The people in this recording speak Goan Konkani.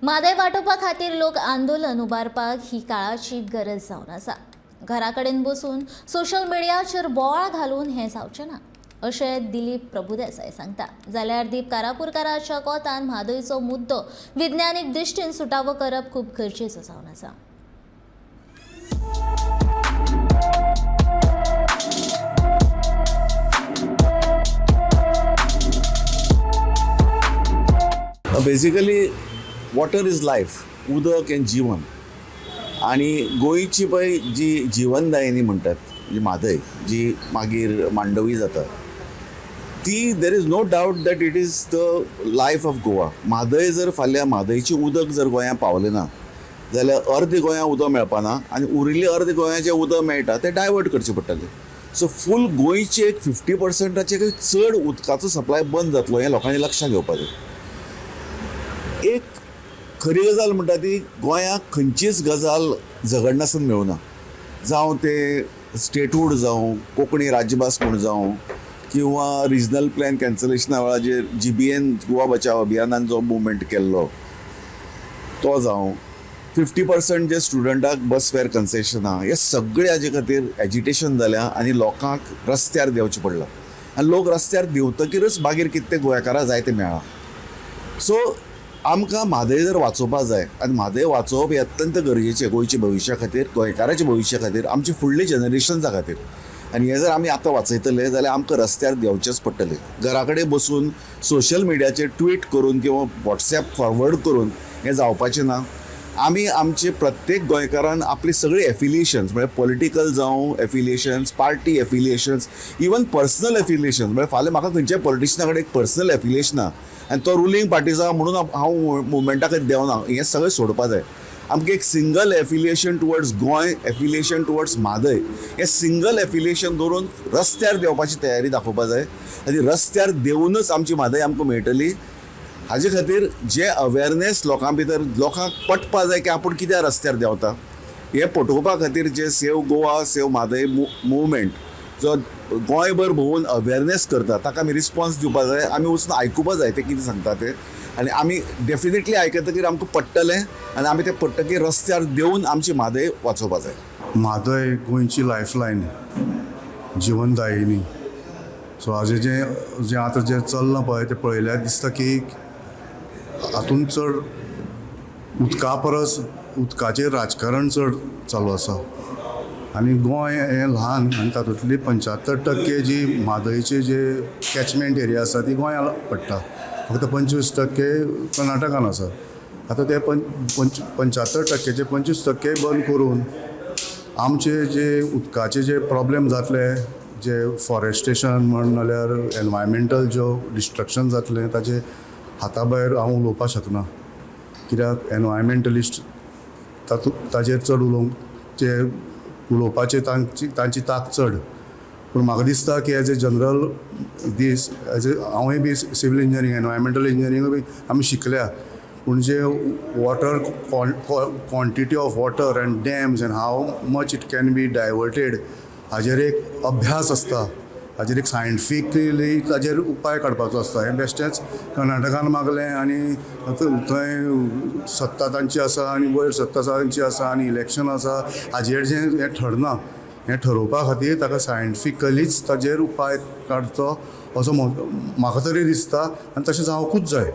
म्हादय वाटोवपा खातीर लोक आंदोलन उबारपाक ही काळाची गरज जावन आसा. घरा कडेन बसून सोशल मिडियाचेर बोवाळ घालून हें जावचें ना अशें दिलीप प्रभुदेसाय सांगता. जाल्यार दीप कारापूरकाराच्या कोतान म्हादयचो मुद्दो विज्ञानीक दृश्टीन सुटावो करप खूब गरजेचो जावन आसा. बेसिकली वॉटर is life, उदक हें जिवन. आनी गोंयची पळय जी जिवनदायिनी म्हणटात जी म्हादय, जी मागीर मांडवी जाता, ती there is no doubt that it is the life of Goa. Mhadei जर फाल्यां म्हादयचें उदक जर गोंयांत पावलें ना जाल्यार अर्दे गोंयांत उदक मेळपाना आनी उरिल्लें अर्दे गोंयांत जें उदक मेळटा तें डायवर्ट करचें पडटलें. सो फूल गोंयचे एक 50%चे चड उदकाचो सप्लाय बंद जातलो हें लोकांनी लक्षांत घेवपाचें. एक खरी गजाल म्हणटा ती गोंयाक खंयचीच गजाल झगडनासतना मेळुना, जावं तें स्टेटहूड जावं, कोंकणी राजभास म्हूण जावं, किंवा रिजनल प्लॅन कॅन्सलेशना वेळार GBN Goa बचाव अभियानान जो मुवमेंट केल्लो तो जावं, 50% जे स्टुडंटाक बस फेर कन्सेशन आहा, हे सगळे हाजे खातीर एजिटेशन जाल्या आनी लोकांक रस्त्यार देंवचें पडलां. आनी लोक रस्त्यार देंवतकीरच मागीर कितें तें गोंयकारां जाय तें मेळ्ळां. सो आमकां म्हादय जर वाचोवपा जाय, आनी म्हादय वाचोवप हें अत्यंत गरजेचें गोंयच्या भविश्या खातीर, गोंयकाराच्या भविश्या खातीर, आमचे फुडले जनरेशन्सा खातीर. आनी हें जर आमी आतां वाचयतले जाल्यार आमकां रस्त्यार देंवचेंच पडटलें. घरा कडेन बसून सोशल मिडियाचेर ट्वीट करून किंवा वॉट्सॅप फॉरवर्ड करून हें जावपाचें ना. आमी आमचे प्रत्येक गोंयकारान आपली सगळी एफिलिएशन्स, म्हळ्यार पॉलिटिकल जावं affiliations, party affiliations, even personal affiliations, म्हळ्यार फाल्यां म्हाका खंयच्याय पॉलिटिशना कडेन एक पर्सनल एफिलिएशन आहा आनी तो रुलींग पार्टीचो आहा म्हणून हांव मुवमेंटा खातीर देंवना, हें सगळें सोडपा जाय. आमकां एक single affiliation towards Goa, affiliation towards Mhadei, हें सिंगल एफिलिएशन दवरून रस्त्यार देंवपाची तयारी दाखोवपा जाय. आनी रस्त्यार देंवूनच आमची म्हादय आमकां मेळटली. हाजे खातीर जे अवेरनेस लोकां भितर, लोकांक पटपा जाय की आपूण कित्याक रस्त्यार देंवता, हें पटोवपा खातीर जे save Goa save Mhadei movement जो गोंयभर भोंवून अवेरनेस करता ताका आमी रिस्पॉन्स दिवपा जाय. आमी वचून आयकुपा जाय ते कितें सांगता ते, आनी आमी डेफिनेटली आयकतकीर आमकां पडटलें आनी आमी तें पडटकीर रस्त्यार देंवून आमची म्हादय वाचोवपा जाय. म्हादय गोंयची लायफलायन, जिवनदायिनी. सो हाजें जें जें आतां जें चल्लां पळय तें पळयल्यार दिसता की हातूंत चड उदका परस उदकाचेर राजकारण चड चालू आसा. आनी गोंय हें ल्हान आनी तातूंतली 75% जी म्हादयची जे कॅचमेंट एरिया आसा ती गोंयांत पडटा, फक्त 25% कर्नाटकान आसा. आतां ते 75%चे 25% बंद करून आमचे जे उदकाचे जे प्रॉब्लेम जातले, जे फॉरेस्टेशन म्हण नाल्यार एनवायरमेंटल ज्यो डिस्ट्रक्शन जातलें ताजे हाता भायर हांव उलोवपाक शकना, कित्याक एनवायरमेंटलिस्ट तातूंत ताजेर चड उलोवंक जे उलोवपाचे तांची तांक चड. पूण म्हाका दिसता की एज ए जनरल दीस, एज ए हांवूय बी सिवील इंजिनियरींग, एनवायरमेंटल इंजिनियरींग बी आमी शिकल्या, पूण जे water quantity of water and dams and how much it can be diverted हाजेर एक अभ्यास आसता, हाजेर एक सायंटिफिकली ताजेर उपाय काडपाचो आसता. हें बेश्टेंच कर्नाटकान मागलें आनी थंय सत्ता तांची आसा आनी वयर सत्ता तांची आसा आनी इलेक्शन आसा, हाजेर जें हें ठरना. हें ठरोवपा खातीर ताका सायंटिफिकलीच ताजेर उपाय काडचो असो म्हाका तरी दिसता आनी तशें जावंकूच जाय.